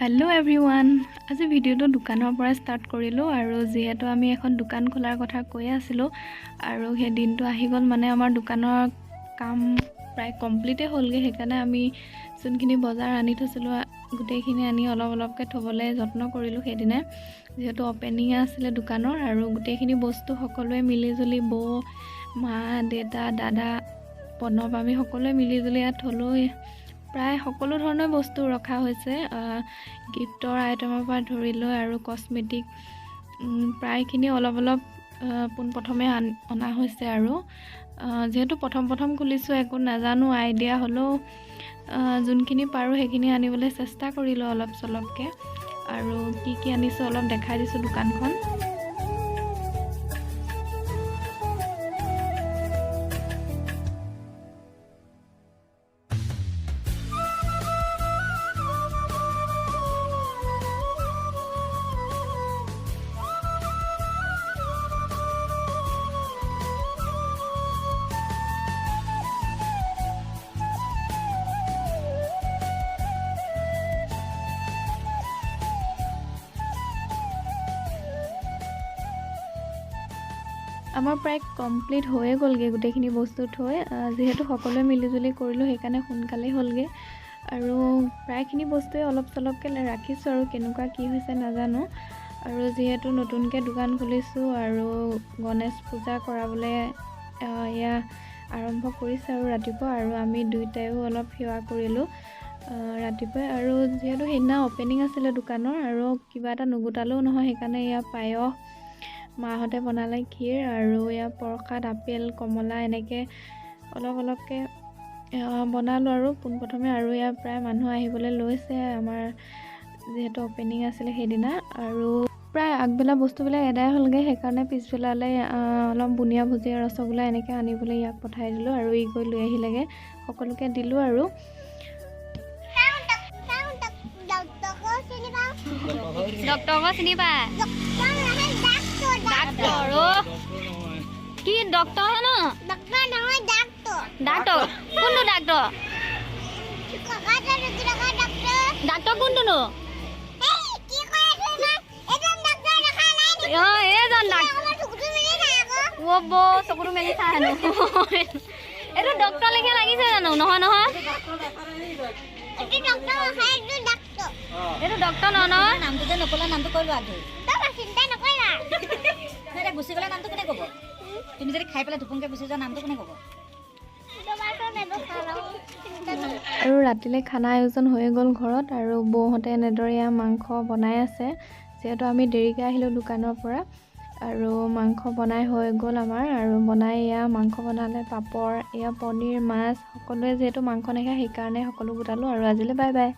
Hello' everyone, আজি ভিডিঅ'টো দোকানৰ পৰা ষ্টাৰ্ট কৰিলোঁ। আৰু যিহেতু আমি এখন দোকান খোলাৰ কথা কৈয়ে আছিলোঁ আৰু সেই দিনটো আহি গ'ল, মানে আমাৰ দোকানৰ কাম প্ৰায় কমপ্লিটেই হ'লগৈ। সেইকাৰণে আমি যোনখিনি বজাৰ আনি থৈছিলোঁ গোটেইখিনি আনি অলপ অলপকৈ থ'বলৈ যত্ন কৰিলোঁ সেইদিনা, যিহেতু অ'পেনিং আছিলে দোকানৰ। আৰু গোটেইখিনি বস্তু সকলোৱে মিলিজুলি, বৌ, মা, দেউতা, দাদা, প্ৰণৱ, আমি সকলোৱে মিলিজুলি ইয়াত থ'লোঁ। প্ৰায় সকলো ধৰণৰ বস্তু ৰখা হৈছে, গিফ্টৰ আইটেমৰ পৰা ধৰি লৈ আৰু কচমেটিক প্ৰায়খিনি অলপ অলপ পোনপ্ৰথমে অনা হৈছে। আৰু যিহেতু প্ৰথম প্ৰথম খুলিছোঁ, একো নাজানো আইডিয়া হ'লেও যোনখিনি পাৰোঁ সেইখিনি আনিবলৈ চেষ্টা কৰিলোঁ অলপ চলপকৈ। আৰু কি কি আনিছোঁ অলপ দেখাই দিছোঁ দোকানখন। আমাৰ প্ৰায় কমপ্লিট হৈয়ে গ'লগৈ গোটেইখিনি বস্তু থৈ। যিহেতু সকলোৱে মিলিজুলি কৰিলোঁ সেইকাৰণে সোনকালেই হ'লগৈ। আৰু প্ৰায়খিনি বস্তুৱে অলপ চলপকৈ ৰাখিছোঁ আৰু কেনেকুৱা কি হৈছে নাজানো। আৰু যিহেতু নতুনকৈ দোকান খুলিছোঁ আৰু গণেশ পূজা কৰাবলৈ এয়া আৰম্ভ কৰিছে আৰু ৰাতিপুৱা, আৰু আমি দুয়োটাইও অলপ সেৱা কৰিলোঁ ৰাতিপুৱাই। আৰু যিহেতু সেইদিনা অ'পেনিং আছিলে দোকানৰ আৰু কিবা এটা নুগুটালেও নহয়, সেইকাৰণে এয়া পায়স মাহঁতে বনালে, ক্ষীৰ আৰু এয়া প্ৰসাদ, আপেল, কমলা এনেকৈ অলপ অলপকৈ বনালোঁ আৰু পোনপ্ৰথমে। আৰু এয়া প্ৰায় মানুহ আহিবলৈ লৈছে আমাৰ, যিহেতু অ'পেনিং আছিলে সেইদিনা। আৰু প্ৰায় আগবেলা বস্তুবিলাক এদাই হ'লগৈ, সেইকাৰণে পিছবেলালৈ অলপ বুনিয়া ভুজিয়া, ৰসগোল্লা এনেকৈ আনিবলৈ ইয়াক পঠাই দিলোঁ আৰু ই গৈ লৈ আহিলেগৈ, সকলোকে দিলোঁ। আৰু ডক্টৰক চিনি পায়? ডাক্তৰ কি ডক্তৰ হে ন? ডাক্তৰ কোনটো? ডাক্তৰ ডাক্তৰ কোনটোনো? এইজন ডাক্তৰ। অ' বৌ, চকুটো মেলি চাই হেনো। এইটো ডক্তৰ লেখীয়া লাগিছে জানো? নহয় নহয়, এইটো ডক্তৰ নহয় নহয়। নামটো যে নক'লা, নামটো কৈ লোৱা ধৰি। এতিয়া গুচি গ'লে নামটো কোনে ক'ব? তুমি যদি খাই পেলাই ধুপুংকৈ গুচি যোৱা, নামটো কোনে ক'ব? আৰু ৰাতিলৈ খানা আয়োজন হৈয়ে গ'ল ঘৰত। আৰু বৌহঁতে এনেদৰে এয়া মাংস বনাই আছে, যিহেতু আমি দেৰিকৈ আহিলোঁ দোকানৰ পৰা। আৰু মাংস বনাই হৈ গ'ল আমাৰ। আৰু বনাই এয়া মাংস বনালে, পাপৰ, এয়া পনীৰ, মাছ, সকলোৱে যিহেতু মাংস নাখায় সেইকাৰণে সকলো গোটালোঁ। আৰু আজিলৈ বাই বাই।